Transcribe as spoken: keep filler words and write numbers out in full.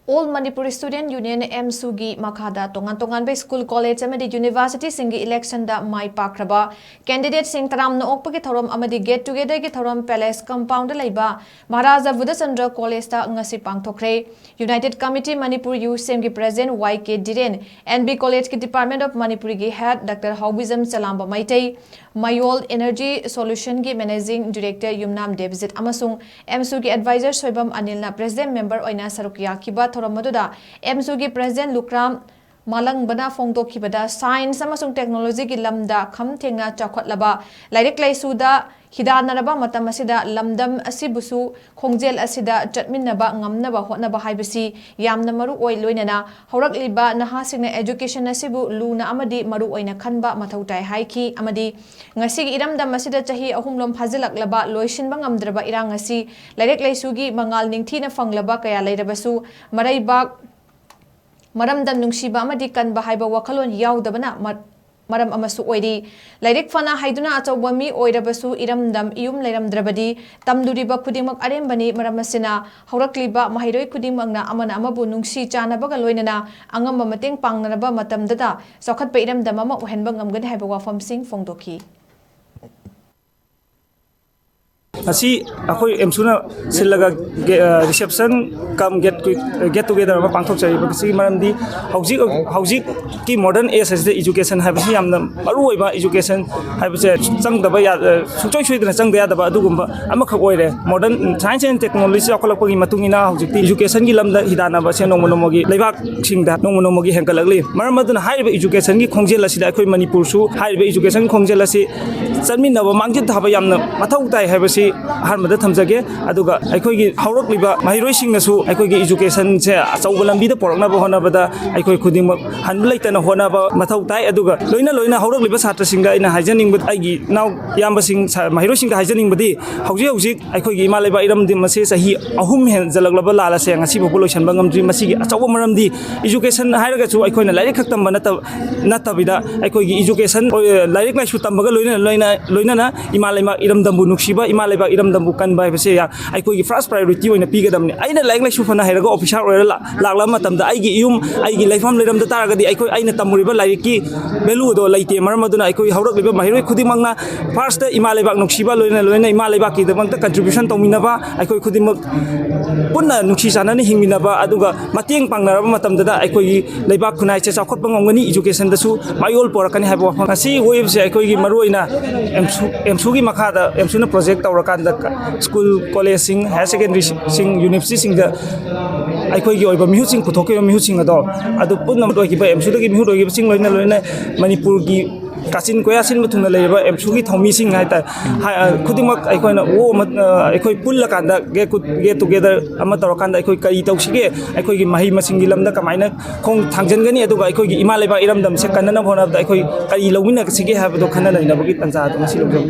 All Manipur Student Union, ꯑꯦꯝꯁꯨꯒꯤ ꯃꯈꯥꯗ ꯇꯣꯉꯥꯟ ꯇꯣꯉꯥꯟꯕ ꯁ꯭ꯀꯨꯜ, ꯀꯣꯂꯦꯖ ꯑꯃꯗꯤ ꯌꯨꯅꯤꯚꯔꯁꯤꯇꯤꯁꯤꯡꯒꯤ ꯏꯂꯦꯛꯁꯟꯗ ꯃꯥꯏ ꯄꯥꯛꯈ꯭ꯔꯕ ꯀꯦꯟꯗꯤꯗꯦꯠꯁꯤꯡ ꯇꯔꯥꯝꯅ ꯑꯣꯛꯄꯒꯤ ꯊꯧꯔꯝ ꯑꯃꯗꯤ ꯒꯦꯠ ꯇꯨꯒꯦꯗꯔꯒꯤ ꯊꯧꯔꯝ ꯄꯦꯂꯦꯁ ꯀꯝꯄꯥꯎꯟꯗ ꯂꯩꯕ ꯃꯍꯥꯔꯥꯖꯥ ꯕꯨꯙꯆꯟꯗ꯭ꯔ ꯀꯣꯂꯦꯖꯇ ꯉꯁꯤ ꯄꯥꯡꯊꯣꯛꯈ꯭ꯔꯦ꯫ United committee Manipur, U C ꯑꯦꯝꯒꯤ president Y K Dhiren, N B ꯀꯣꯂꯦꯖꯀꯤ ꯗꯤꯄꯥꯔꯠꯃꯦꯟꯠ ꯑꯣꯐ ꯃꯅꯤꯄꯨꯔꯤꯒꯤ head doctor Haobijam Chalamba Meitei, Mayol energy ꯁꯣꯂꯨꯁꯟꯒꯤ ꯃꯦꯅꯦꯖꯤꯡ ꯗꯤꯔꯦꯛꯇꯔ ꯌꯨꯝꯅꯥꯝ ꯗꯦꯕꯖꯤꯠ ꯑꯃꯁꯨꯡ ꯑꯦꯝꯁꯨꯒꯤ ꯑꯦꯗꯚꯥꯏꯖꯔ ꯁꯣꯏꯕꯝ ꯑꯅꯤꯜꯅ ꯄ꯭ꯔꯦꯁꯤꯗꯦꯟꯠ ꯃꯦꯝꯕꯔ ꯑꯣꯏꯅ ꯁꯔꯨꯛ ꯌꯥꯈꯤꯕ ꯊꯧꯔꯝ ꯑꯗꯨꯗ ꯑꯦꯝꯁꯨꯒꯤ ꯄ꯭ꯔꯦꯁꯤꯗꯦꯟꯠ ꯂꯨꯈ꯭ꯔꯥꯝ ꯃꯥꯂꯪꯕꯅ ꯐꯣꯡꯗꯣꯛꯈꯤꯕꯗ, ꯁꯥꯏꯟꯁ ꯑꯃꯁꯨꯡ ꯇꯦꯛꯅꯣꯂꯣꯖꯤꯒꯤ ꯂꯝꯗ ꯈꯝ ꯊꯦꯡꯅ ꯆꯥꯎꯈꯠꯂꯕ, ꯂꯥꯏꯔꯤꯛ ꯂꯥꯏꯁꯨꯗ ꯍꯤꯗꯥꯟꯅꯔꯕ ꯃꯇꯝ ꯑꯁꯤꯗ ꯂꯝꯗꯝ ꯑꯁꯤꯕꯨꯁꯨ ꯈꯣꯡꯖꯦꯜ ꯑꯁꯤꯗ ꯆꯠꯃꯤꯟꯅꯕ ꯉꯝꯅꯕ ꯍꯣꯠꯅꯕ ꯍꯥꯏꯕꯁꯤ ꯌꯥꯝꯅ ꯃꯔꯨ ꯑꯣꯏ, ꯂꯣꯏꯅꯅ ꯍꯧꯔꯛꯂꯤꯕ ꯅꯍꯥꯁꯤꯡꯅ ꯑꯦꯖꯨꯀꯦꯁꯟ ꯑꯁꯤꯕꯨ ꯂꯨꯅ ꯑꯃꯗꯤ ꯃꯔꯨ ꯑꯣꯏꯅ ꯈꯟꯕ ꯃꯊꯧ ꯇꯥꯏ ꯍꯥꯏꯈꯤ꯫ ꯑꯃꯗꯤ ꯉꯁꯤꯒꯤ ꯏꯔꯝꯗꯝ ꯑꯁꯤꯗ ꯆꯍꯤ ꯑꯍꯨꯝꯂꯣꯝ ꯐꯥꯖꯤꯜꯂꯛꯂꯕ ꯂꯣꯏꯁꯤꯟꯕ ꯉꯝꯗ꯭ꯔꯕ ꯏꯔꯥꯡ ꯑꯁꯤ ꯂꯥꯏꯔꯤꯛ ꯂꯥꯏꯁꯨꯒꯤ ꯃꯉꯥꯜ ꯅꯤꯡꯊꯤꯅ ꯐꯪꯂꯕ ꯀꯌꯥ ꯂꯩꯔꯕꯁꯨ, ꯃꯔꯩꯕꯥꯛ, ꯃꯔꯝꯗꯝ ꯅꯨꯡꯁꯤꯕ ꯑꯃꯗꯤ ꯀꯟꯕ ꯍꯥꯏꯕ ꯋꯥꯈꯜꯂꯣꯟ ꯌꯥꯎꯗꯕꯅ ꯃ-, ꯃꯔꯝ ꯑꯃꯁꯨ ꯑꯣꯏꯔꯤ꯫ ꯂꯥꯏꯔꯤꯛ ꯐꯅ ꯍꯩꯗꯨꯅ ꯑꯆꯧꯕ ꯃꯤ ꯑꯣꯏꯔꯕꯁꯨ, ꯏꯔꯝꯗꯝ ꯏꯌꯨꯝ ꯂꯩꯔꯝꯗ꯭ꯔꯕꯗꯤ ꯇꯝꯂꯨꯔꯤꯕ ꯈꯨꯗꯤꯡꯃꯛ ꯑꯔꯦꯝꯕꯅꯤ꯫ ꯃꯔꯝ ꯑꯁꯤꯅ, ꯍꯧꯔꯛꯂꯤꯕ ꯃꯍꯩꯔꯣꯏ ꯈꯨꯗꯤꯡꯃꯛꯅ ꯑꯃꯅ ꯑꯃꯕꯨ ꯅꯨꯡꯁꯤ ꯆꯥꯟꯅꯕꯒ ꯂꯣꯏꯅꯅ ꯑꯉꯝꯕ ꯃꯇꯦꯡ ꯄꯥꯡꯅꯔꯕ ꯃꯇꯝꯗꯇ ꯆꯥꯎꯈꯠꯄ ꯏꯔꯝꯗꯝ ꯑꯃ ꯑꯣꯏꯍꯟꯕ ꯉꯝꯒꯅꯤ ꯍꯥꯏꯕ ꯋꯥꯐꯝꯁꯤꯡ ꯐꯣꯡꯗꯣꯛꯈꯤ꯫ ꯉꯁꯤ ꯑꯩꯈꯣꯏ ꯑꯦꯝꯁꯨꯅ ꯁꯤꯜꯂꯒ ꯒꯦ-, ꯑ, reception cum get to-, get together ꯑꯃ ꯄꯥꯡꯊꯣꯛꯆꯔꯤꯕ꯫ ꯃꯁꯤꯒꯤ ꯃꯔꯝꯗꯤ ꯍꯧꯖꯤꯛ, ꯍꯧꯖꯤꯛꯀꯤ modern age ꯑꯁꯤꯗ education ꯍꯥꯏꯕꯁꯤ ꯌꯥꯝꯅ ꯃꯔꯨꯑꯣꯏꯕ, education ꯍꯥꯏꯕꯁꯦ ꯆꯪꯗꯕ ꯌꯥ-, ꯑ, ꯁꯨꯡꯁꯣꯏ ꯁꯣꯏꯗꯅ ꯆꯪꯗ ꯌꯥꯗꯕ ꯑꯗꯨꯒꯨꯝꯕ ꯑꯃꯈꯛ ꯑꯣꯏꯔꯦ꯫ Modern science and technology ꯆꯥꯎꯈꯠꯂꯛꯄꯒꯤ ꯃꯇꯨꯡ ꯏꯟꯅ ꯍꯧꯖꯤꯛꯇꯤ educationꯒꯤ ꯂꯝꯗ ꯍꯤꯗꯥꯟꯅꯕꯁꯦ ꯅꯣꯡꯃ ꯅꯣꯡꯃꯒꯤ ꯂꯩꯕꯥꯛꯁꯤꯡꯗ ꯅꯣꯡꯃ ꯅꯣꯡꯃꯒꯤ ꯍꯦꯟꯒꯠꯂꯛꯂꯤ꯫ ꯃꯔꯝ ꯑꯗꯨꯅ ꯍꯥꯏꯔꯤꯕ educationꯒꯤ ꯈꯣꯡꯖꯦꯜ ꯑꯁꯤꯗ ꯑꯩꯈꯣꯏ ꯃꯅꯤꯄꯨꯔꯁꯨ ꯍꯥꯏꯔꯤꯕ education ꯈꯣꯡꯖꯦꯜ ꯑꯁꯤ ꯆꯠꯃꯤꯟꯅꯕ, ꯃꯥꯡꯖꯤꯜ ꯊꯥꯕ ꯌꯥꯝꯅ ꯃꯊꯧ ꯇꯥꯏ ꯍꯥꯏꯕꯁꯤ ꯑꯍꯥꯟꯕꯗ ꯊꯝꯖꯒꯦ꯫ ꯑꯗꯨꯒ ꯑꯩꯈꯣꯏꯒꯤ ꯍꯧꯔꯛꯂꯤꯕ ꯃꯍꯩꯔꯣꯏꯁꯤꯡꯅꯁꯨ ꯑꯩꯈꯣꯏꯒꯤ educationꯁꯦ ꯑꯆꯧꯕ ꯂꯝꯕꯤꯗ ꯄꯨꯔꯛꯅꯕ ꯍꯣꯠꯅꯕꯗ ꯑꯩꯈꯣꯏ ꯈꯨꯗꯤꯡꯃꯛ ꯍꯟꯕ ꯂꯩꯇꯅ ꯍꯣꯠꯅꯕ ꯃꯊꯧ ꯇꯥꯏ꯫ ꯑꯗꯨꯒ ꯂꯣꯏꯅ ꯂꯣꯏꯅ ꯍꯧꯔꯛꯂꯤꯕ ꯁꯥꯇ꯭ꯔꯁꯤꯡꯗ ꯑꯩꯅ ꯍꯥꯏꯖꯅꯤꯡꯕ, ꯑꯩꯒꯤ ꯏꯅꯥꯎ ꯏꯌꯥꯝꯕꯁꯤꯡ, ꯁꯥ-, ꯃꯍꯩꯔꯣꯏꯁꯤꯡꯗ ꯍꯥꯏꯖꯅꯤꯡꯕꯗꯤ, ꯍꯧꯖꯤꯛ ꯍꯧꯖꯤꯛ ꯑꯩꯈꯣꯏꯒꯤ ꯏꯃꯥ ꯂꯩꯕꯥꯛ ꯏꯔꯝꯗꯝ ꯑꯁꯤ ꯆꯍꯤ ꯑꯍꯨꯝ ꯍꯦꯟꯖꯜꯂꯛꯂꯕ ꯂꯥꯜ ꯑꯁꯦ ꯉꯁꯤ ꯐꯥꯎꯕ ꯂꯣꯏꯁꯤꯟꯕ ꯉꯝꯗ꯭ꯔꯤ꯫ ꯃꯁꯤꯒꯤ ꯑꯆꯧꯕ ꯃꯔꯝꯗꯤ education ꯍꯥꯏꯔꯒꯁꯨ ꯑꯩꯈꯣꯏꯅ ꯂꯥꯏꯔꯤꯛ ꯈꯛ ꯇꯝꯕ ꯅꯠꯇꯕ, ꯅꯠꯇꯕꯤꯗ ꯑꯩꯈꯣꯏꯒꯤ education, ꯑ, ꯂꯥꯏꯔꯤꯛ ꯂꯥꯏꯁꯨ ꯇꯝꯕꯒ ꯂꯣꯏꯅ ꯂꯣꯏꯅ ꯂꯣꯏꯅꯅ ꯏꯃꯥ ꯂꯩꯕꯥꯛ ꯏꯔꯝꯗꯝꯕꯨ ꯅꯨꯡꯁꯤꯕ, ꯏꯃꯥ ꯂꯩꯕꯥꯛ ꯏꯔꯝꯗꯝꯕꯨ ꯀꯟꯕ ꯍꯥꯏꯕꯁꯦ ꯌꯥ-, ꯑꯩꯈꯣꯏꯒꯤ ꯐꯥꯔꯁ ꯄ꯭ꯔꯥꯏꯌꯣꯔꯤꯇꯤ ꯑꯣꯏꯅ ꯄꯤꯒꯗꯕꯅꯤ꯫ ꯑꯩꯅ ꯂꯥꯏꯔꯤꯛ ꯂꯥꯏꯁꯨ ꯐꯅ ꯍꯩꯔꯒ ꯑꯣꯐꯤꯁꯥꯔ ꯑꯣꯏꯔ ꯂꯥ-, ꯂꯥꯛꯂꯕ ꯃꯇꯝꯗ ꯑꯩꯒꯤ ꯌꯨꯝ, ꯑꯩꯒꯤ ꯂꯩꯐꯝ ꯂꯩꯔꯝꯗ ꯇꯥꯔꯒꯗꯤ ꯑꯩꯈꯣꯏ, ꯑꯩꯅ ꯇꯝꯃꯨꯔꯤꯕ ꯂꯥꯏꯔꯤꯛꯀꯤ ꯚꯦꯂꯨꯗꯣ ꯂꯩꯇꯦ꯫ ꯃꯔꯝ ꯑꯗꯨꯅ ꯑꯩꯈꯣꯏ ꯍꯧꯔꯛꯂꯤꯕ ꯃꯍꯩꯔꯣꯏ ꯈꯨꯗꯤꯡꯃꯛꯅ ꯐꯥꯔꯁꯇ ꯏꯃꯥ ꯂꯩꯕꯥꯛ ꯅꯨꯡꯁꯤꯕ, ꯂꯣꯏꯅ ꯂꯣꯏꯅꯅ ꯏꯃꯥ ꯂꯩꯕꯥꯛꯀꯤꯗꯃꯛꯇ ꯀꯟꯇ꯭ꯔꯤꯕ꯭ꯌꯨꯁꯟ ꯇꯧꯃꯤꯟꯅꯕ, ꯑꯩꯈꯣꯏ ꯈꯨꯗꯤꯡꯃꯛ ꯄꯨꯟꯅ ꯅꯨꯡꯁꯤ ꯆꯥꯟꯅꯅ ꯍꯤꯡꯃꯤꯟꯅꯕ, ꯑꯗꯨꯒ ꯃꯇꯦꯡ ꯄꯥꯡꯅꯔꯕ ꯃꯇꯝꯗꯗ ꯑꯩꯈꯣꯏꯒꯤ ꯂꯩꯕꯥꯛ ꯈꯨꯟꯅꯥꯏꯁꯦ ꯆꯥꯎꯈꯠꯄ ꯉꯝꯒꯅꯤ, ꯏꯖꯨꯀꯦꯁꯟꯗꯁꯨ ꯃꯥꯏꯑꯣꯟ ꯄꯣꯔꯛꯀꯅꯤ ꯍꯥꯏꯕ ꯋꯥꯐꯝ꯫ ꯉꯁꯤ ꯑꯣꯏꯕꯁꯦ ꯑꯩꯈꯣꯏꯒꯤ ꯃꯔꯨꯑꯣꯏꯅ ꯑꯦꯝꯁꯨ, ꯑꯦꯝꯁꯨꯒꯤ ꯃꯈꯥꯗ, ꯑꯦꯝꯁꯨꯅ ꯄ꯭ꯔꯣꯖꯦꯛ ꯇꯧꯔꯀꯥꯟꯗ ꯁ꯭ꯀꯨꯜ, ꯀꯣꯂꯦꯖꯁꯤꯡ, ꯍꯥꯌꯔ ꯁꯦꯀꯦꯟꯗꯔꯤꯁꯤꯡ, ꯌꯨꯅꯤꯚꯔꯁꯤꯇꯤꯁꯤꯡꯗ ꯑꯩꯈꯣꯏꯒꯤ ꯑꯣꯏꯕ ꯃꯤꯍꯨꯠꯁꯤꯡ ꯄꯨꯊꯣꯛꯈꯤꯕ ꯃꯤꯍꯨꯠꯁꯤꯡ ꯑꯗꯣ, ꯑꯗꯨ ꯄꯨꯝꯅꯃꯛ ꯑꯣꯏꯈꯤꯕ, ꯑꯦꯝꯁꯨꯗꯒꯤ ꯃꯤꯍꯨꯠ ꯑꯣꯏꯈꯤꯕꯁꯤꯡ ꯂꯣꯏꯅ ꯂꯣꯏꯅ ꯃꯅꯤꯄꯨꯔꯒꯤ ꯀꯥꯆꯤꯟ ꯀꯣꯌꯥ ꯁꯤꯟꯕ ꯊꯨꯡꯅ ꯂꯩꯔꯤꯕ ꯑꯦꯝꯁꯨꯒꯤ ꯊꯧꯃꯤꯁꯤꯡ ꯍꯥꯏꯇꯥꯔꯦ, ꯍꯥꯏ-, ꯑ, ꯈꯨꯗꯤꯡꯃꯛ ꯑꯩꯈꯣꯏꯅ ꯑꯣ ꯑꯃ, ꯑ, ꯑꯩꯈꯣꯏ ꯄꯨꯜꯂꯀꯥꯟꯗ, ꯒꯦꯠ ꯀꯨ-, ꯒꯦꯠ ꯇꯨꯒꯦꯗꯔ ꯑꯃ ꯇꯧꯔꯀꯥꯟꯗ ꯑꯩꯈꯣꯏ ꯀꯔꯤ ꯇꯧꯁꯤꯒꯦ, ꯑꯩꯈꯣꯏꯒꯤ ꯃꯍꯩ ꯃꯁꯤꯡꯒꯤ ꯂꯝꯗ ꯀꯃꯥꯏꯅ ꯈꯣꯡ ꯊꯥꯡꯖꯤꯟꯒꯅꯤ, ꯑꯗꯨꯒ ꯑꯩꯈꯣꯏꯒꯤ ꯏꯃꯥ ꯂꯩꯕꯥꯛ ꯏꯔꯝꯗꯝꯁꯦ ꯀꯟꯅꯅꯕ ꯍꯣꯠꯅꯕꯗ ꯑꯩꯈꯣꯏ ꯀꯔꯤ ꯂꯧꯃꯤꯟꯅꯁꯤꯒꯦ ꯍꯥꯏꯕꯗꯣ ꯈꯟꯅ ꯅꯩꯅꯕꯒꯤ ꯇꯥꯟꯖꯥ ꯑꯗꯨ ꯉꯁꯤ ꯂꯧꯖꯕꯅꯤ꯫